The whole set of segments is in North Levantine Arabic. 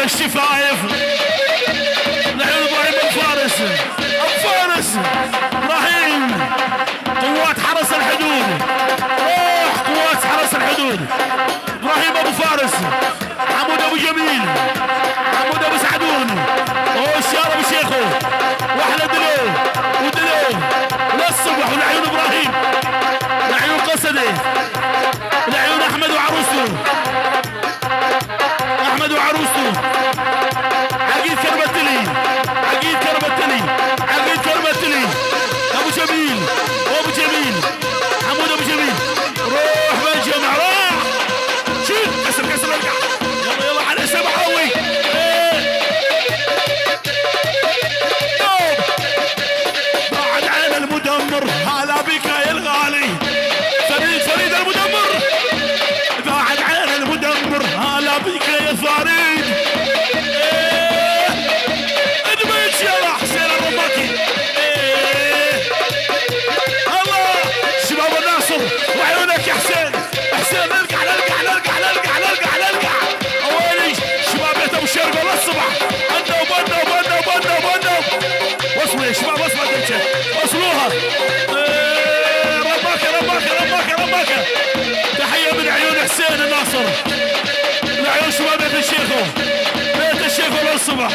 الشفايف. لعيون ابراهيم ابو فارس، ابو فارس ابراهيم. قوات حرس الحدود، روح قوات حرس الحدود. ابراهيم ابو فارس، حمود ابو جميل، حمود ابو سعدون، والشار ابو شيخو، واحلى دلو ودلو للصبح. ولعيون ابراهيم، لعيون قصدي، لعيون احمد وعروسته، احمد وعروسته. عقيد كربتلي، عقيد كربتلي، عقيد كربتلي. ابو جميل، ابو جميل، حمود ابو جميل. روح بالجمع، روح شيل كسر كسر ارجع. يلا يلا على سبعاوي. بعد عين المدمر، هلا بك يا الغالي فريد، فريد المدمر. بعد عين المدمر، هلا بك يا فريد. إيه. ادمج يلا حسين الرماكي. إيه. الله شباب الناصر وعيونك يا حسين. حسين ارجع ارجع ارجع ارجع ارجع ارجع. ويلي شباب بيت ابو شرقه للصبح. بنا وبنا وبنا وبنا وبنا. وصلوا يا شباب، وصلوا الدبشه، وصلوها. إيه، رباكه رباكه رباكه رباكه. تحيه من عيون حسين الناصر لعيون شباب بيت الشيخو، بيت الشيخو للصبح.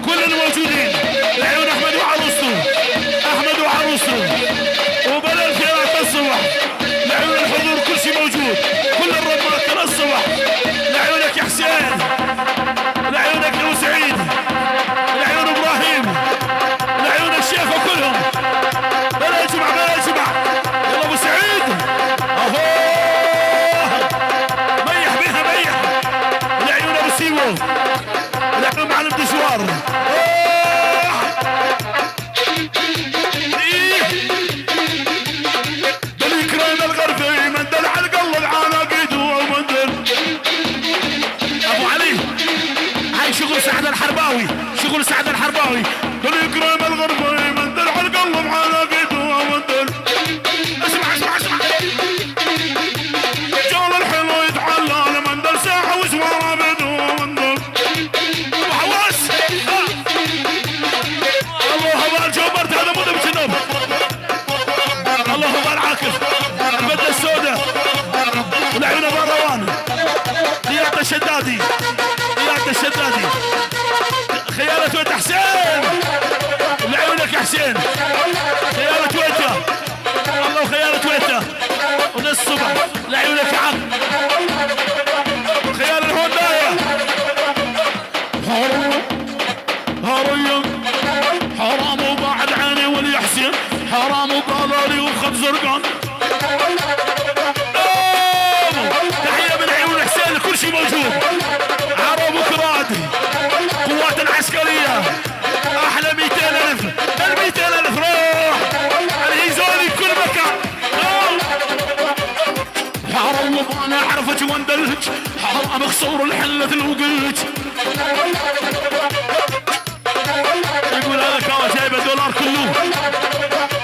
كل الموجودين لعيون احمد وعروسته، احمد وعروسته وبلا الخيرات للصبح. لعيون الحضور، كل شيء موجود، كل الرباكه للصبح. لعيونك يا حسين، لعيونك يا ابو سعيد، لعيون ابراهيم، لعيون الشيخ وكلهم. بلا جمع بلا جمع. يلا ابو سعيد، اهو ميح بيها ميح. لعيون ابو سيمو، لعيون معلم دشوار. أوه. إيه. بالكريم الغربي من دلع القلب على ومندل. ابو علي، هاي شغل سعد الحرباوي، شغل سعد الحرباوي. بالكريم الغربي من دلع القلب على ومندل. اسمع اسمع اسمع. جول الحلو يتعلى من دل ساعة وزوارة بدون دل. ابو حواس، الله هبال جوبرت، هذا مو دمج النوم. الله هبال عاكف البدله السوداء. والعيون ابو روان، رياض الشدادي، رياض الشدادي. خيالة ويت حسين، لعيونك يا حسين. خيالة ويتا، الله خيالة ويتا. وللصبح لعيونك يا عم خيال الهوندايا. هريا حرام وبعد عيني ولي حسين، حرام وقالوا لي وخد زرقان. تحية من عيون حسين، كل شيء موجود، عرب وكراد، قوات العسكرية. أحلى 200,000، ال 200,000. روح الهيزولي كل مكان. حرام وانا اعرفك واندلج، حرام خصور الحلة الوقج. يقول هذا كاوا جايب الدولار كله.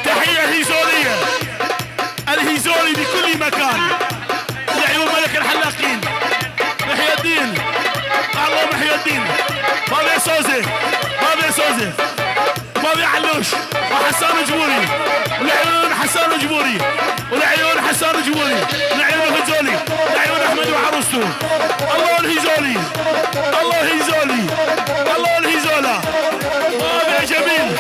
تحية الهيزولية، الهيزولي بكل مكان. لعيون ملك الحلاقين محي الدين، الله محي الدين. بابي سوزي، بابي سوزي، بابي علوش وحسان جبوري. ولعيون حسان جبوري، ولعيون حسان جبوري، لعيون الهزولي، لعيون احمد وعروسته. الله الهزولي، الله الهزولي، الله الهزولة. بابي جميل،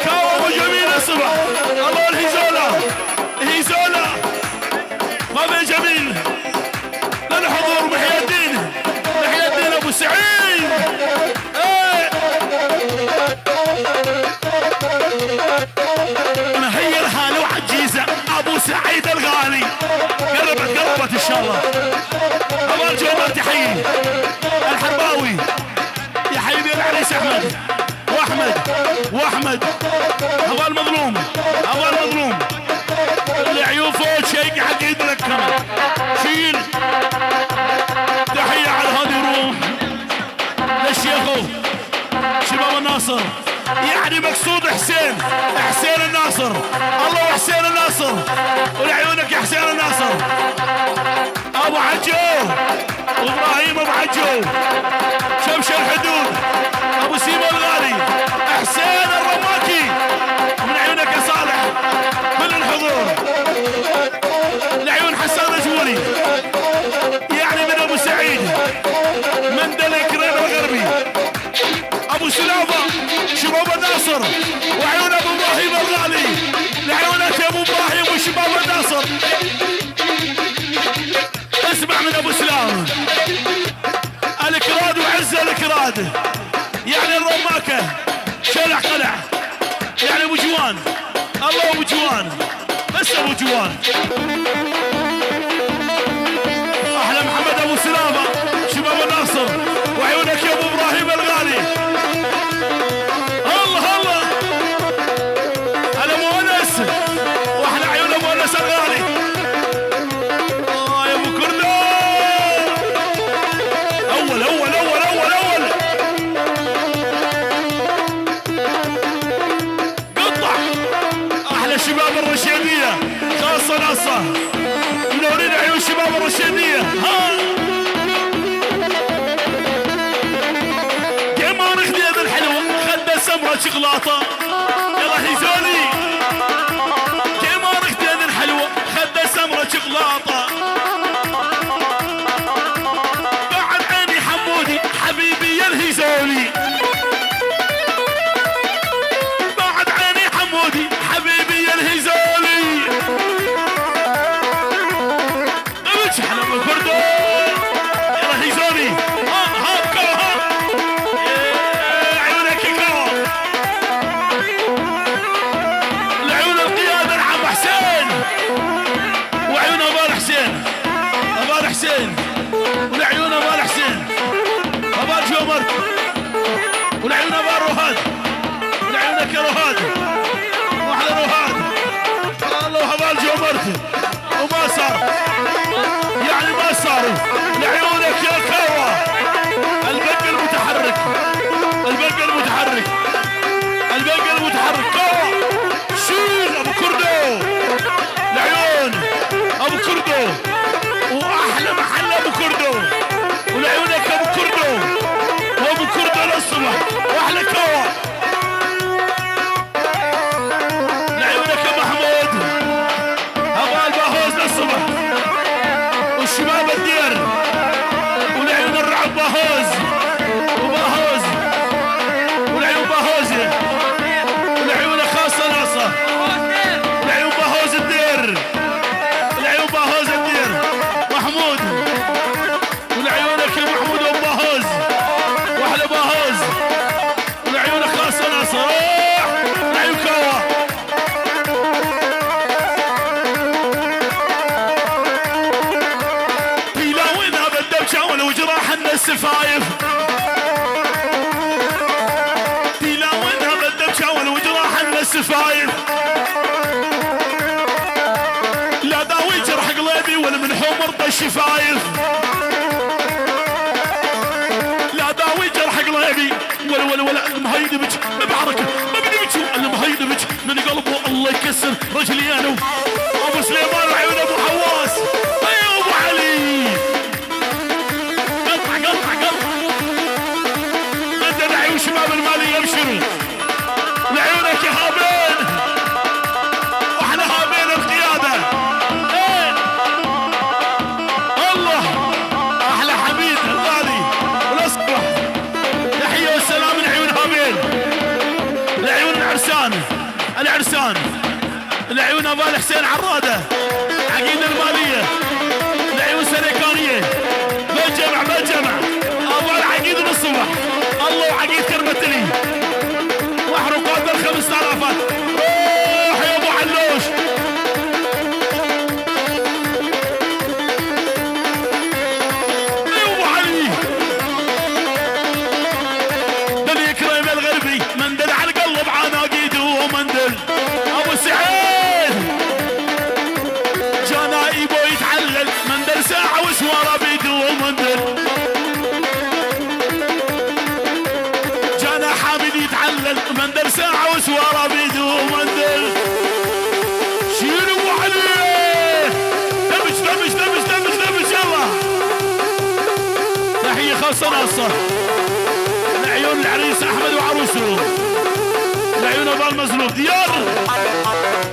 كاو ابو جميل الصبح. الله الهزولة، هزولة بابي جميل. للحضور محي الدين، محي الدين ابو سعيد. ايه. مهير هالي وعجيزة ابو سعيد الغالي. قربت قربت ان شاء الله. ابو الجوهر تحيي الحرباوي يا حبيبي العريس احمد واحمد واحمد. ابو المظلوم، ابو المظلوم. اللي عيون فوق شيء حق يدرك كمان شيل. تحية على هذه الروح للشيخو شباب الناصر. يعني مقصود حسين، حسين الناصر. الله وحسين الناصر، ولعيونك يا حسين الناصر. ابو عجو وابراهيم ابو عجو شمش الحدود. ولعيون ابو سلام الكراد وعز الكراد، يعني الرماكه شلع قلع، يعني ابو جوان. الله ابو جوان، بس ابو جوان. احلى محمد ابو سلامه، شباب الناصر، وعيونك يا ابو ابراهيم الغالي. الله الله على مؤنس، واحلى عيون ابو انس الغالي. يا ابو كردو، اول اول اول اول اول قطع. احلى شباب الرشيديه، خاصة ناصه، منورين عيون شباب الرشيديه. ها قمر خديد الحلوة، خدة سمرة شغلاطه، يلا هيزولي. قمر خديد الحلوة، خدة سمرة شغلاطه، بعد عيني حمودي حبيبي يا الهيزولي، بعد عيني حمودي حبيبي يا الهيزولي. دمج حلا ابو كردو، يلا هيزولي. ها ها بكو ها، يا عيونك يا كو. العيون القيادة العم حسين، وعيون ابو حسين، ابو حسين، والعيون ابو حسين، ابو جومر، والعيون ابو روهاد، والعيونك يا روهاد، واحلى روهاد. الله هبال جومرت وما صار، يعني ما صار. لعيونك يا كوا. البق المتحرك، البق المتحرك، البق المتحرك. كوا شيل ابو كردو، لعيون ابو كردو، واحلى محل ابو كردو، ولعيونك ابو كردو، وابو كردو للصبح، واحلى كوا. لعيونك يا محمود، هبال باهوز للصبح، والشباب الدير، ولعيون الرعب باهوز وباهوز، ولعيون باهوز، ولعيون خاصة ناصة، ولعيون باهوز الدير، ولعيون باهوز الدير محمود، ولعيونك يا محمود وباهوز، واحلى باهوز، ولعيونك خاصة ناصة. روح لعيون كوا. تلاوينها بالدبشة والوجراح السفايف، تلاوينها بالدبشة والوجراح السفايف، لا داوي جرح قلبي والمنحوم مرضى الشفايف، لا داوي جرح قلبي ولا ولا ولا المهيدبج بحركة ما بدمج المهيدبج من قلبه الله يكسر رجلي انا. ابو سليمان وعيون ابو حواس، ايوه ابو علي. قطع قطع قطع. انت لعيون شباب المالية ابشروا، لعيونك يا هابين، واحنا هابين القيادة. ايه الله احلى حميد الغالي والاصبح. تحية والسلام لعيون هابين، لعيون العرسان، العرسان، لعيون ابو حسين عرادة عقيد المالية، لعيون سريكانية بالجمع بالجمع، ابو العقيد من الصبح. الله وعقيد كرمتلي واحرقات بالخمس آلافات. روح يا ابو علوش. يا ابو علي دل كريم الغربي مندل على القلب عناقيد ومندل. ابو سعيد جانا ايبو يتعلل مندل ساعة وسواره بيدو ومندل. جانا حامد يتعلل مندل ساعة وسواره بيدو ومندل. شيل ابو علي، دمج دمج دمج دمج دمج. يلا تحية خاصة ناصة لعيون العريس احمد وعروسه، لعيون ابو المزلوم ديار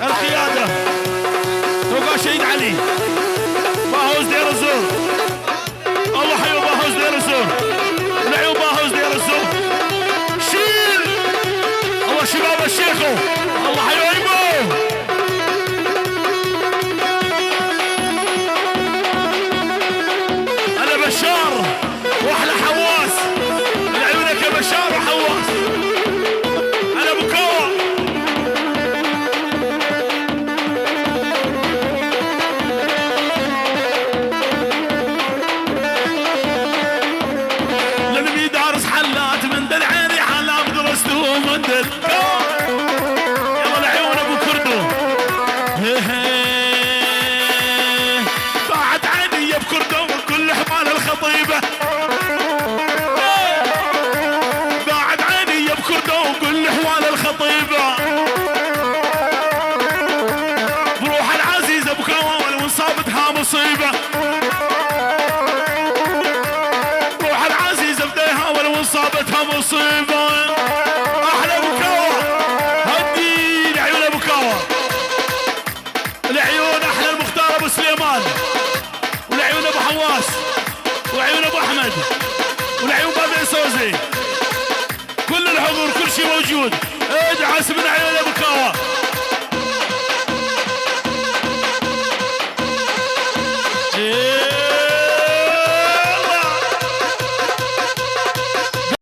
القيادة توقع شهيد علي باهوز دير الزور. الله حيو باهوز دير الزور، لعيون باهوز دير الزور. شيل الله شباب الشيخو، الله حيو ايبو. بشار واحلى حواس، لعيونك يا بشار وحواس. انا ابو كوا. للي دارس حلات من دل عيني حلا بدرسته من دل. يلا لعيون ابو كردو. بعد عيني يا بكردو كل حمال الخطيبه. بعد عيني يا بكردو كل حوال الخطيبه. بروح العزيز ابو كوال وانصابتها مصيبه. روح العزيز بديها ولو انصابتها مصيبه. احلى ابو كوا، هدي لعيون ابو كوا، لعيون احلى المختار ابو سليمان، ولعيون ابو حواس، وعيون ابو احمد، ولعيون بابي سوزي. كل الحضور كل شيء موجود. ادعس من عيون ابو كوا.